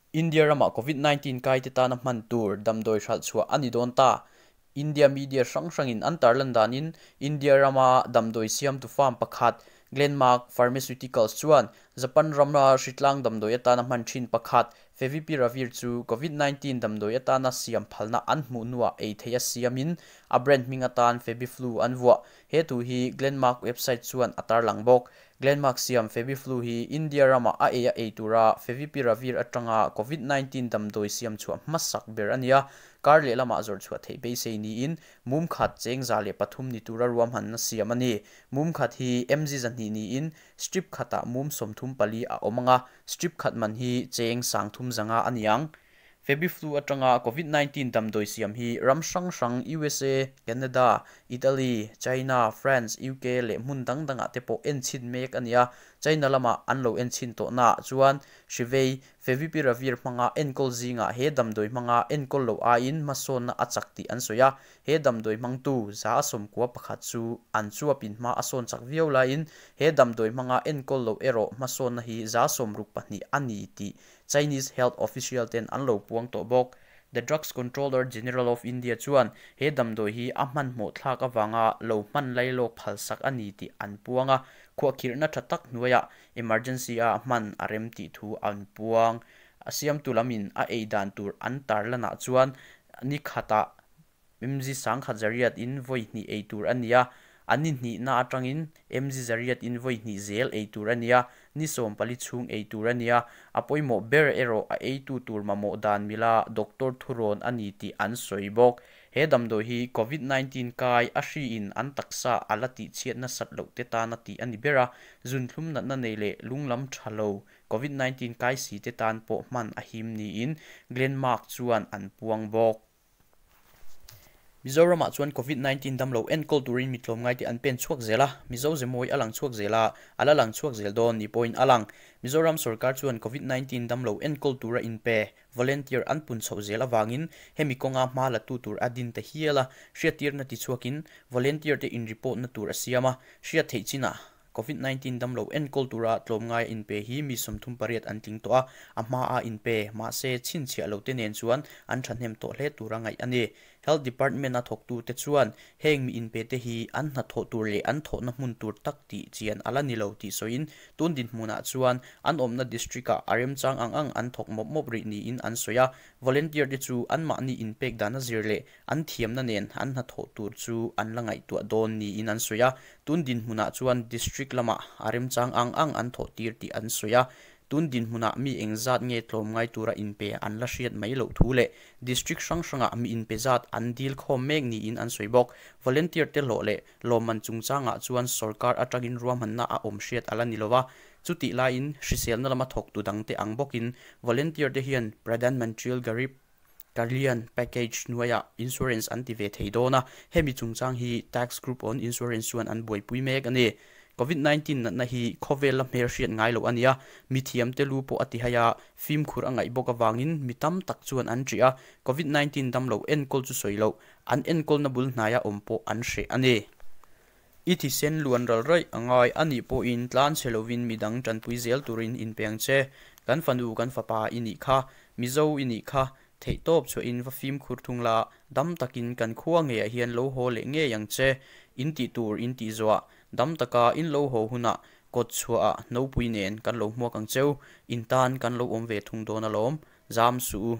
India ramah Covid 19 kaite tana hman tur damdawi hralh chhuah a ni dawn ta. India media hrang hrangin an tarlan danin India rama damdawi siamtu firm pakhat Glenmark Pharmaceuticals chuan Japan rama hritlang damdawi atana hman thin pakhat Favipiravir chu Covid 19 damdawi atana siam phalna an hmuh hnuah ei theih a siamin a brand hming atan Fabiflu an vuah. He thu hi Glenmark website chuan a tarlang bawk. Glenmark siam Fabiflu hi India rama a ei a ei tura Favipiravir atanga Covid 19 damdawi siam chhuah hmasak ber a ni a. Kar leh lamah zawrh chhuah theih beisei niin mum khat cheng 103 ni tura ruahmanna siam a ni. Mum khat hi mg 200 niin strip khatah mum 34 a awm anga, strip khat man hi cheng 3,500 a ni ang. Fabiflu atanga Covid 19 damdawi siam hi ram hrang hrang USA, Canada, Italy, China, France, UK leh hmun dang dangah te pawh en chhin mek a ni a. China lama an lo en chhin tawh naah chuan hrivei Favipiravir hmanga enkawl zingah he damdawi hmanga enkawl lo aiin hmasawnna a chak tih an sawi a. He damdawi hmangtu 91 chu an chuapin hma a sawn chak viau laiin he damdawi hmanga enkawl lo erawh hmasawnna hi 62 a ni tih Chinese health official ten an lo puang tawh bawk. The Drugs Controller General of India chuan he damdawi hi a hmanhmawh thlak avanga lo hman lailawk phalsak a ni tih an puang a, khuahkhirhna tha tak hnuaiah emergency a hman a rem tih thu an puang. A siamtu lamin a ei dan tur an tarlanah chuan ni khatah mg 1800 in vawi hnih ei tur a ni a, an ni hnihna atangin mg 800 in vawi hnih zel ei tur a ni a, ni 14 chhung ei tur a ni a. A pawimawh ber erawh a eitu tur mamawh dan mila doctor thurawn a ni tih an sawi bawk. He damdawi hi Covid 19 kai a hriin an taksa a la tihchhiatna sat loh te tana tih a ni ber a, zunthlum natna nei leh lunglam tha lo Covid 19 kai si te tan pawh hman a him niin Glenmark chuan an puang bawk. Mizoramah chuan Covid 19 damlo enkawl turin mi tlawmngai te an pen chhuak zel a, Mizo ze mawi a lang chhuak zel a, a la lang chhuak zel dawn ni pawhin a lang. Mizoram sorkar chuan Covid 19 damlo enkawl tura inpe, volunteer, an pun chhoh zel avangin hemi kawnga hma la tu tur a din ta hial a, hriattirna tichhuakin volunteer te in report na tur a siam a, hriat theih chinah Covid 19 damlo enkawl tura tlawmngai a inpe hi mi 38 an tling tawh a, a hma a inpe, mahse chhinchhiah lo te nen chuan an thahnem tawh hle tura ngaih a ni. Health Department a thawktu te chuan heng mi inpe te hi an hnathawh tur leh an thawhna hmun tur tak tih chian a la ni lo tih sawiin tun dinhmunah chuan an awmna district ah a remchang ang ang an thawk mawp mawp rih niin an sawi a. Volunteer te chu anmahni inpek dana zir leh an thiamna nen an hnathawh tur chu an la ngaihtuah dawn niin an sawi a. Tun dinhmunah chuan district lamah a remchang ang ang an thawh tir tih an sawi a. Tun dinhmunah mi engzat nge tlawmngai tura inpe an la hriat mai loh thu leh district hrang hrangah mi inpe zat an dil khawm mek niin an sawi bawk. Volunteer te hlawh leh lawmman chungchangah chuan sorkar atangin ruahmanna a awm hriat a la ni lo a. Chutih laiin hriselna lama thawktu dangte ang bawkin volunteer te hian Pradhan Mantri Garib Kalyan Package hnuaiah insurance an ti ve thei dawn a, hemi chungchang hi Tax Group on Insurance chuan an buaipui mek a ni. Covid 19 natna hi khawvel la hmelhriat ngai loh a ni a, mi thiamte lu pawh a ti hai a, fimkhur a ngaih bawk avangin mi tam tak chuan an ṭih a, Covid 19 damlo enkawl chu sawi loh, an enkawlna bul hnaia awm pawh an hreh a ni. I thisen luan ral raih a ngai a nih pawhin tlan chhe lovin midang tanpui zel turin inpe ang che. Kan fanu kan fapa i nih kha, Mizo i nih kha, theihtawp chhuahin va fimkhur thung la, dam takin kan khua ngeiah hian lo haw leh ngei ang che. In tih tur in tih zawhah, dam taka in lo haw hunah kawt chhuahah nopui nen kan lo hmuak ang cheu, in tan kan lo awm ve thung dawn alawm, zam suh u.